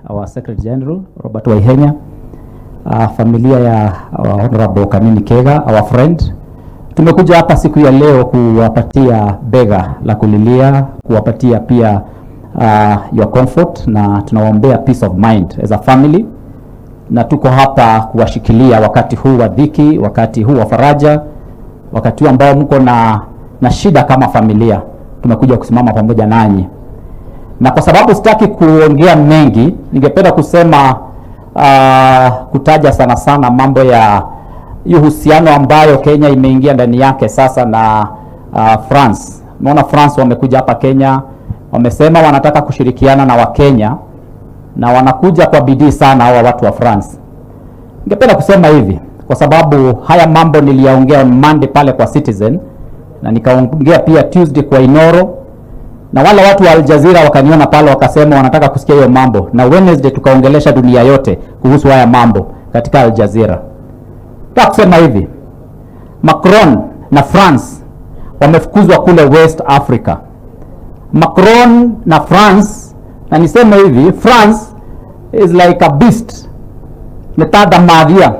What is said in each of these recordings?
our Secretary General Robert Waihenya, familia ya our Honorable Kanini Kega, our friend. Tumekuja hapa siku ya leo kuwapatia bega la kulilia, kuwapatia pia your comfort na tunawaombea peace of mind as a family, na tuko hapa kuwashikilia wakati huu wa dhiki, wakati huu wa faraja, wakati huu ambao mko na shida kama familia, tumekuja kusimama pamoja nanyi. Na kwa sababu sitaki kuongea mengi, ningependa kusema kutaja sana sana mambo ya hiyo uhusiano ambayo Kenya imeingia ndani yake sasa na France. Umeona France wamekuja hapa Kenya, wamesema wanataka kushirikiana na Wakenya na wanakuja kwa bidii sana hawa watu wa France. Ningependa kusema hivi kwa sababu haya mambo niliyaongea on Monday pale kwa Citizen na nikaongea pia Tuesday kwa Inoro na wale watu wa Al Jazeera wakaniona pale wakasema wanataka kusikia hiyo mambo, na Wednesday tukaongelesha dunia yote kuhusu haya mambo katika Al Jazeera. Nataka kusema hivi, Macron na France wamefukuzwa kule West Africa. Macron na France, na niseme hivi, France is like a beast, nĩ ta ndamathia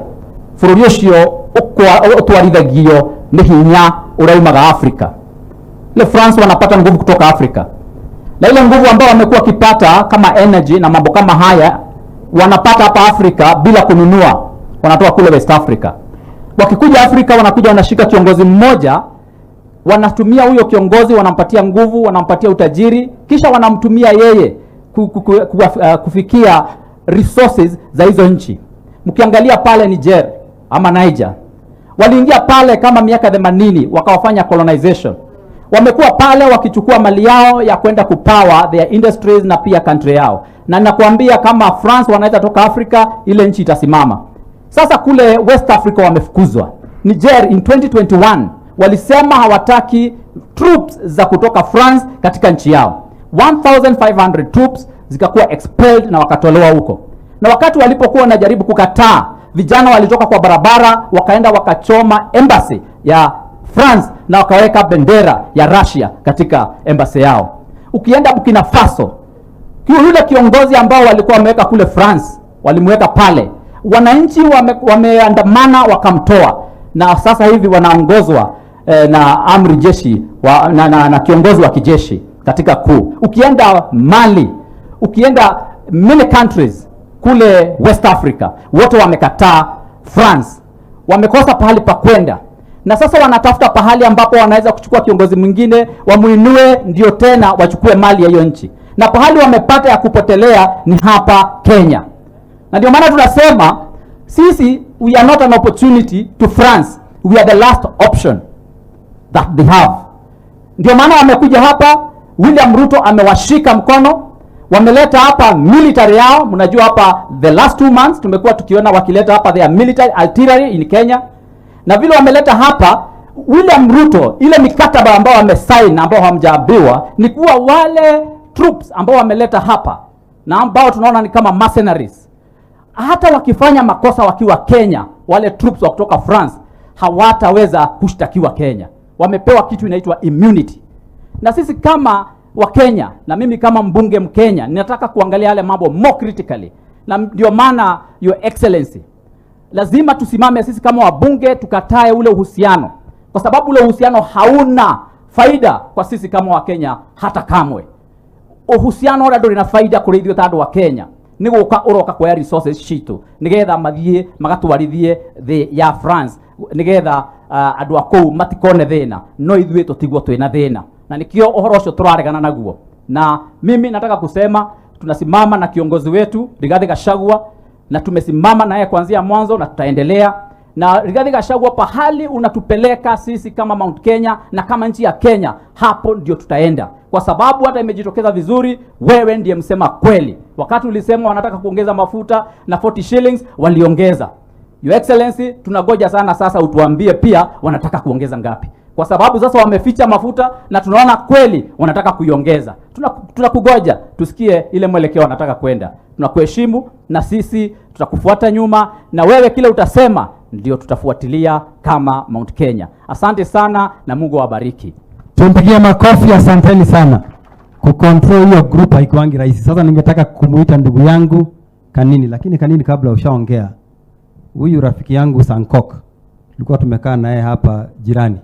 bũrũri ũcio ũtwarithagio nĩ hinya ũraumaga Africa. Ile France wanapata nguvu kutoka Afrika, na ile nguvu ambayo wamekuwa wakipata kama energy na mambo kama haya wanapata hapa Afrika bila kununua, wanatoka kule West Africa. Wakikuja Afrika wanakuja wanashika kiongozi mmoja, wanatumia huyo kiongozi, wanampatia nguvu, wanampatia utajiri, kisha wanamtumia yeye kufikia resources za hizo nchi. Mkiangalia pale Niger ama Niger, waliingia pale kama miaka 80 wakawafanya colonization. Wamekuwa pale wakichukua mali yao ya kwenda kupower their industries na pia country yao, na nakwambia kama France wanaweza toka Afrika, ile nchi itasimama. Sasa kule West Africa wamefukuzwa. Niger in 2021 walisema hawataki troops za kutoka France katika nchi yao. 1500 troops zikakuwa expelled na wakatolewa huko. Na wakati walipokuwa wanajaribu kukataa, vijana walitoka kwa barabara wakaenda wakachoma embassy ya France na wakaweka bendera ya Russia katika embassy yao. Ukienda Burkina Faso, yule kiongozi ambao walikuwa wameweka kule France walimweka pale, wananchi wameandamana wakamtoa, na sasa hivi wanaongozwa na amri jeshi wa, na kiongozi wa kijeshi katika kuu. Ukienda Mali, ukienda many countries kule West Africa, wote wamekataa France, wamekosa pahali pa kwenda, na sasa wanatafuta pahali ambapo wanaweza kuchukua kiongozi mwingine wamuinue, ndio tena wachukue mali ya hiyo nchi, na pahali wamepata ya kupotelea ni hapa Kenya. Na ndio maana tunasema sisi, we are not an opportunity to France, we are the last option that they have. Ndio maana wamekuja hapa, William Ruto amewashika mkono, wameleta hapa military yao. Mnajua hapa the last 2 months tumekuwa tukiona wakileta hapa their military artillery in Kenya, na vile wameleta hapa William Ruto, ile mikataba ambao wamesign ambao hamjaambiwa ni kuwa wale troops ambao wameleta hapa na ambao tunaona ni kama mercenaries, hata wakifanya makosa wakiwa Kenya, wale troops wa kutoka France hawataweza kushtakiwa Kenya. Wamepewa kitu inaitwa immunity. Na sisi kama Wakenya na mimi kama mbunge Mkenya ninataka kuangalia yale mambo more critically, na ndio maana, Your Excellency, lazima tusimame sisi kama wabunge tukatae ule uhusiano, kwa sababu ule uhusiano hauna faida kwa sisi kama Wakenya hata kamwe. Uhusiano ũrĩa ndũrĩ na faida kũrĩ ithuĩ ta andũ a Kenya nĩ gũka ũroka kuoya resources citũ nĩgetha mathiĩ magatwarithie thĩ ya France nĩgetha andũ a kũu matikone thĩna, no ithuĩ tũtigwo twĩna thĩna, na nĩkĩo ũhoro ũcio tũraregana naguo. Na mimi nataka kusema tunasimama na kiongozi wetu Rigathi Gachagua na tumesimama naye kuanzia mwanzo na tutaendelea na Rigathi Gachagua. Pahali unatupeleka sisi kama Mount Kenya na kama nchi ya Kenya, hapo ndio tutaenda, kwa sababu hata imejitokeza vizuri, wewe ndiye msema kweli. Wakati ulisema wanataka kuongeza mafuta na 40 shillings, waliongeza. Your Excellency, tunagoja sana sasa utuambie pia wanataka kuongeza ngapi, kwa sababu sasa wameficha mafuta na tunaona kweli wanataka kuiongeza. Tunakugoja tusikie ile mwelekeo wanataka kwenda. Tunakuheshimu na sisi tutakufuata nyuma, na wewe kile utasema ndio tutafuatilia kama Mount Kenya. Asante sana na Mungu awabariki. Tumpigie makofi, asanteni sana. Kucontrol hiyo group haikuangi rahisi. Sasa ningetaka kumuita ndugu yangu Kanini, lakini Kanini, kabla ushaongea, huyu rafiki yangu Sankok tulikuwa tumekaa naye hapa jirani.